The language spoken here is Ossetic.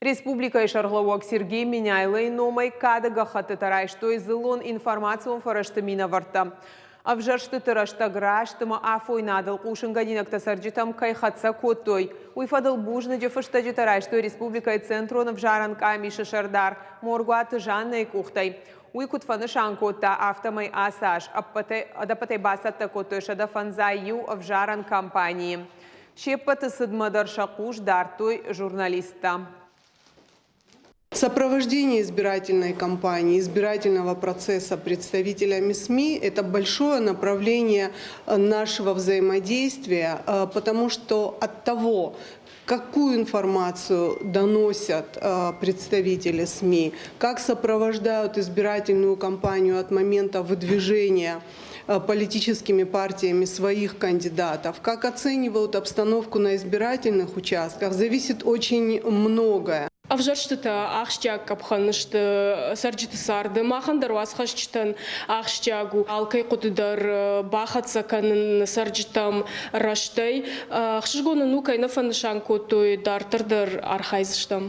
Республикӕйы сӕргълӕууӕг Сергей Меняйлойы номӕй кады гӕххӕттытӕ райстой дзыллон информацион фӕрӕзты минӕвӕрттӕ. Ӕвзӕрстыты рӕстӕг раст ӕмӕ афойнадыл хъусынгӕнинӕгтӕ цӕрджытӕм кӕй хӕццӕ кодтой, уый фӕдыл бузныджы фыстӕджытӕ райстой республикӕйы Центрон ӕвзарӕн къамисы сӕрдар Моргуаты Жаннӕйы къухтӕй. Уый куыд фӕнысан кодта, афтӕмӕй ацы аз ӕдӕппӕтӕй бацӕттӕ кодтой 151 ӕвзарӕн кампанийы. Се ппӕты цыдмӕ дӕр сӕ хъус дардтой журналисттӕ. Сопровождение избирательной кампании, избирательного процесса представителями СМИ – это большое направление нашего взаимодействия, потому что от того, какую информацию доносят представители СМИ, как сопровождают избирательную кампанию от момента выдвижения политическими партиями своих кандидатов, как оценивают обстановку на избирательных участках, зависит очень многое. Ӕвзӕрстытӕ ахсджиаг къӕпхӕн сты цӕрджыты царды. Махӕн дӕр уацхӕсджытӕн ахсджиаг у алкӕй хъуыды дӕр бахӕццӕ кӕнын цӕрджытӕм рӕстӕй. Ӕхсызгон нын у, кӕй нӕ фӕнысан кодтой, дарддӕр дӕр архайдзыстӕм.